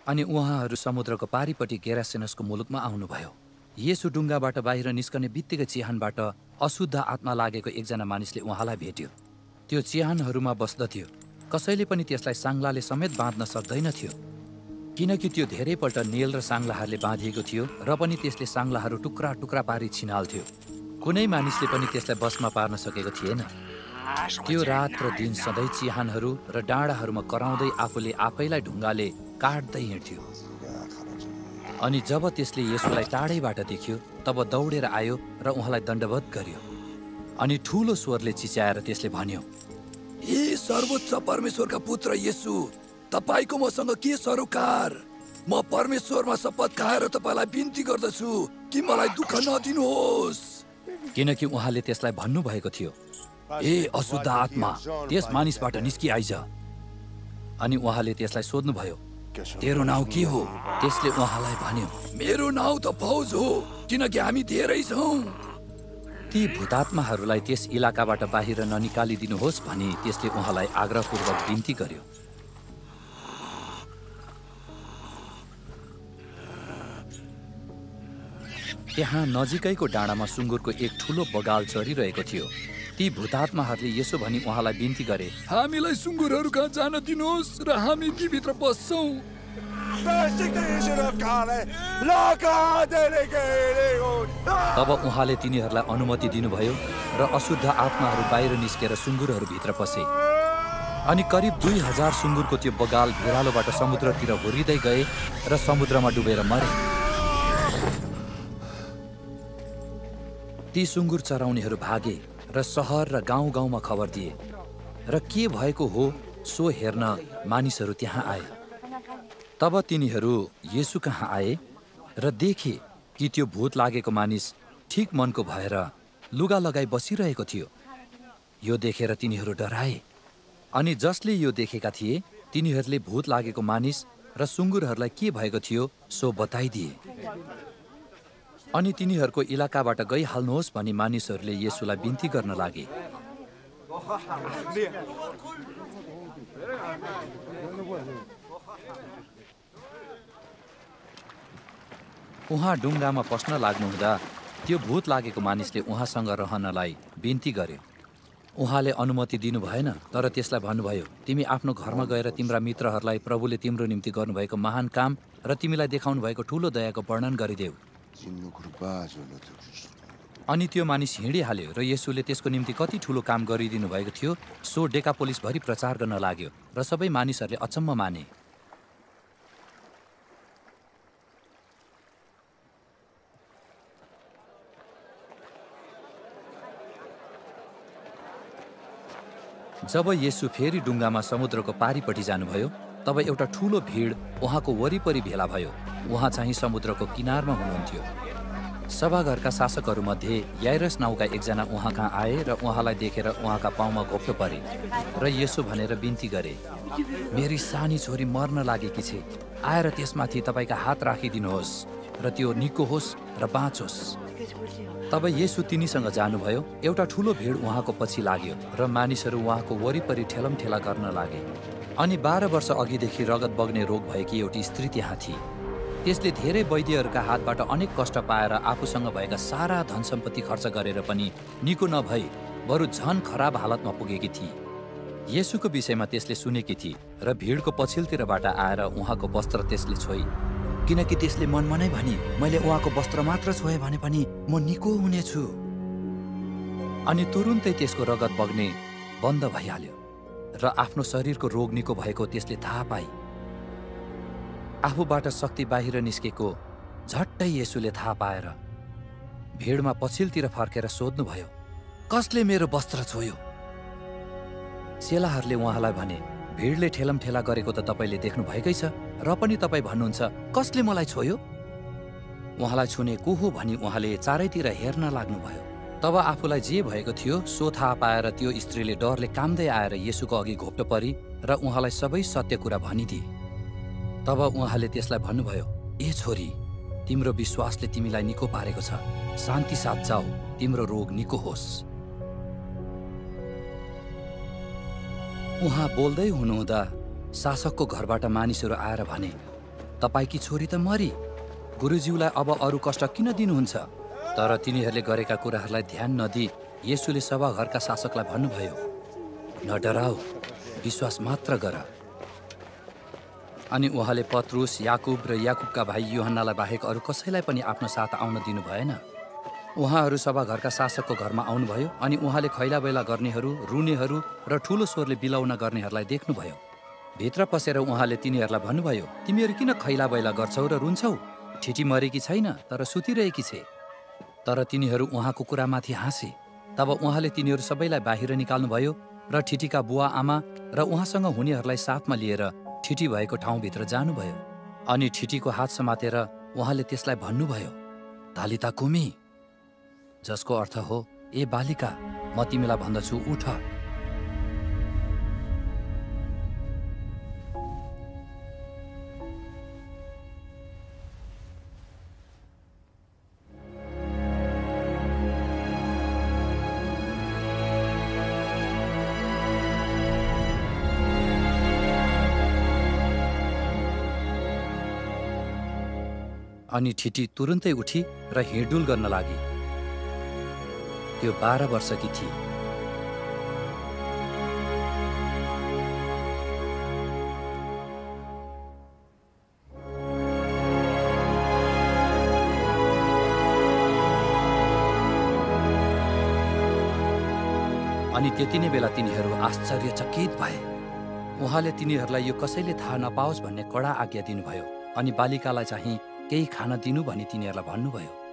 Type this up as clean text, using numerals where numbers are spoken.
अनि उहाँहरू समुद्रको पारिपट्टि गेरासेनसको मुलुकमा आउनुभयो। येशू डुङ्गाबाट बाहिर निस्कने बित्तिकै चिहानबाट अशुद्ध आत्मा लागेको एकजना मानिसले उहाँलाई भेट्यो। त्यो चिहानहरूमा बस्दथ्यो। कसैले पनि त्यसलाई साङ्लाले समेत बाँध्न सक्दैनथ्यो, किनकि त्यो धेरैपल्ट नेल र साङ्लाहरूले बाँधिएको थियो र पनि त्यसले साङ्लाहरू टुक्रा टुक्रा पारी छिनाल्थ्यो। कुनै मानिसले पनि त्यसलाई बसमा पार्न सकेको थिएन। त्यो रात र दिन सधैँ चिहानहरू र डाँडाहरूमा कराउँदै आफूले आफैलाई ढुङ्गाले काट्दै हिँड्थ्यो। अनि जब त्यसले येशूलाई टाढैबाट देख्यो तब दौडेर आयो र उहाँलाई दण्डवत गर्यो। अनि ठुलो स्वरले चिच्याएर त्यसले भन्यो, हे सर्वोच्च परमेश्वरका पुत्र येशू, तपाईको मसँग के सरोकार? म परमेश्वरमा शपथ खाएर तपाईँलाई बिन्ती गर्दछु कि मलाई दुःख नदिनुहोस्। किनकि उहाँले त्यसलाई भन्नुभएको थियो, ए अशुद्ध आत्मा, त्यस मानिसबाट निस्किआइज। अनि उहाँले त्यसलाई सोध्नुभयो, तेरो नाउँ के हो? त्यसले उहाँलाई भन्यो, मेरो नाउँ त फौज हो, किनकि हामी धेरै छौँ। ती भूतात्माहरूलाई त्यस इलाकाबाट बाहिर ननिकालिदिनुहोस् भनी त्यसले उहाँलाई आग्रहपूर्वक बिन्ती गर्यो। त्यहाँ नजिकैको डाँडामा सुँगुरको एक ठुलो बगाल चरिरहेको थियो। ती भूतात्माहरूले यसो भनी उहाँलाई बिन्ती गरे, हामीलाई सुँगुरहरू कहाँ जान दिनुहोस् र हामी ती भित्र बस्छौँ। तब उहाँले तिनीहरूलाई अनुमति दिनुभयो र अशुद्ध आत्माहरू बाहिर निस्केर सुँगुरहरू भित्र पसे। अनि करिब 2000 सुँगुरको त्यो बगाल भिरालोबाट समुद्रतिर हुर्दै गए र समुद्रमा डुबेर मरे। ती सुँगुर चराउनेहरू भागे र सहर र गाउँ गाउँमा खबर दिए र के भएको हो सो हेर्न मानिसहरू त्यहाँ आए। तब तिनीहरू येशू कहाँ आए र देखे कि त्यो भूत लागेको मानिस ठिक मनको भएर लुगा लगाई बसिरहेको थियो। यो देखेर तिनीहरू डराए। अनि जसले यो देखेका थिए तिनीहरूले भूत लागेको मानिस र सुँगुरहरूलाई के भएको थियो सो बताइदिए। अनि तिनीहरूको इलाकाबाट गइहाल्नुहोस् भनी मानिसहरूले येशूलाई बिन्ती गर्न लागे। उहाँ डुङ्गामा पस्न लाग्नुहुँदा त्यो भूत लागेको मानिसले उहाँसँग रहनलाई बिन्ती गर्यो। उहाँले अनुमति दिनु भएन, तर त्यसलाई भन्नुभयो, तिमी आफ्नो घरमा गएर तिम्रा मित्रहरूलाई प्रभुले तिम्रो निम्ति गर्नुभएको महान काम र तिमीलाई देखाउनु भएको ठुलो दयाको वर्णन गरिदेऊ। अनि त्यो मानिस हिँडिहाल्यो र येशूले त्यसको निम्ति कति ठुलो काम गरिदिनु भएको थियो सो डेकापोलिसभरि प्रचार गर्न लाग्यो र सबै मानिसहरूले अचम्म माने। जब येशू फेरि डुङ्गामा समुद्रको पारिपट्टि जानुभयो तब एउटा ठुलो भिड उहाँको वरिपरि भेला भयो। उहाँ चाहिँ समुद्रको किनारमा हुनुहुन्थ्यो। सभाघरका शासकहरूमध्ये याइरस नाउँका एकजना उहाँ कहाँ आए र उहाँलाई देखेर उहाँका पाउमा घोप्टो परे र यसो भनेर बिन्ती गरे, मेरी सानी छोरी मर्न लागेकी छे, आएर त्यसमाथि तपाईँका हात राखिदिनुहोस् र त्यो निको होस् र बाँचोस्। तब येशू तिनीसँग जानुभयो। एउटा ठुलो भिड उहाँको पछि लाग्यो र मानिसहरू उहाँको वरिपरि ठेलमठेला गर्न लागे। अनि 12 वर्ष अघिदेखि रगत बग्ने रोग भएकी एउटी स्त्री त्यहाँ थिए। त्यसले धेरै वैद्यहरूका हातबाट अनेक कष्ट पाएर आफूसँग भएका सारा धन सम्पत्ति खर्च गरेर पनि निको नभई बरु झन खराब हालतमा पुगेकी थिए। येशूको विषयमा त्यसले सुनेकी थिए र भिडको पछिल्तिरबाट आएर उहाँको वस्त्र त्यसले छोई, किनकि त्यसले मनमा नै भनी, मैले उहाँको वस्त्र मात्र छोएँ भने पनि म निको हुनेछु। अनि तुरुन्तै त्यसको रगत बग्ने बन्द भइहाल्यो र आफ्नो शरीरको रोग निको भएको त्यसले थाहा पाई। आफूबाट शक्ति बाहिर निस्केको झट्टै येशूले थाहा पाएर भिडमा पछिल्तिर फर्केर सोध्नुभयो, कसले मेरो वस्त्र छोयो? चेलाहरूले उहाँलाई भने, भिडले ठेलमठेला गरेको त तपाईँले देख्नु भएकै छ, र पनि तपाईँ भन्नुहुन्छ कसले मलाई छोयो? उहाँलाई छुने को हो भनी उहाँले चारैतिर हेर्न लाग्नुभयो। तब आफूलाई जे भएको थियो सो थाहा पाएर त्यो स्त्रीले डरले काम्दै आएर येशूको अघि घोप्टो परी र उहाँलाई सबै सत्य कुरा भनिदिए। तब उहाँले त्यसलाई भन्नुभयो, ए छोरी, तिम्रो विश्वासले तिमीलाई निको पारेको छ, शान्ति साथ जाऊ, तिम्रो रोग निको होस्। उहाँ बोल्दै हुनुहुँदा शासकको घरबाट मानिसहरू आएर भने, तपाईकी छोरी त मरी, गुरुज्यूलाई अब अरू कष्ट किन दिनुहुन्छ? तर तिनीहरूले गरेका कुराहरूलाई ध्यान नदिई येशूले सभाघरका शासकलाई भन्नुभयो, नडराऊ, विश्वास मात्र गर। अनि उहाँले पत्रुस, याकुब र याकुबका भाइ यूहन्नालाई बाहेक अरू कसैलाई पनि आफ्नो साथ आउन दिनु भएन। उहाँहरू सभाघरका शासकको घरमा आउनुभयो अनि उहाँले खैलाबैला गर्नेहरू, रुनेहरू र ठुलो स्वरले बिलौना गर्नेहरूलाई देख्नुभयो। भित्र पसेर उहाँले तिनीहरूलाई भन्नुभयो, तिमीहरू किन खैलाबैला गर्छौ र रुन्छौ? ठिटी मरेकी छैन, तर सुतिरहेकी छे। तर तिनीहरू उहाँको कुरामाथि हाँसे। तब उहाँले तिनीहरू सबैलाई बाहिर निकाल्नुभयो र ठिटीका बुवा आमा र उहाँसँग हुनेहरूलाई साथमा लिएर ठिटी भएको ठाउँभित्र जानुभयो। अनि ठिटीको हात समातेर उहाँले त्यसलाई भन्नुभयो, तालिता कुमी, जसको अर्थ हो, ए बालिका, म तिमीलाई भन्दछु, उठ। अनि ठिटी तुरुन्तै उठी र हिँडडुल गर्न लागि। त्यो 12 वर्षकी थिए। अनि त्यति नै बेला तिनीहरू आश्चर्यचकित भए। उहाँले तिनीहरूलाई यो कसैले थाहा नपाओस् भन्ने कडा आज्ञा दिनुभयो अनि बालिकालाई चाहिँ केही खान दिनु भनी तिनीहरूलाई भन्नुभयो।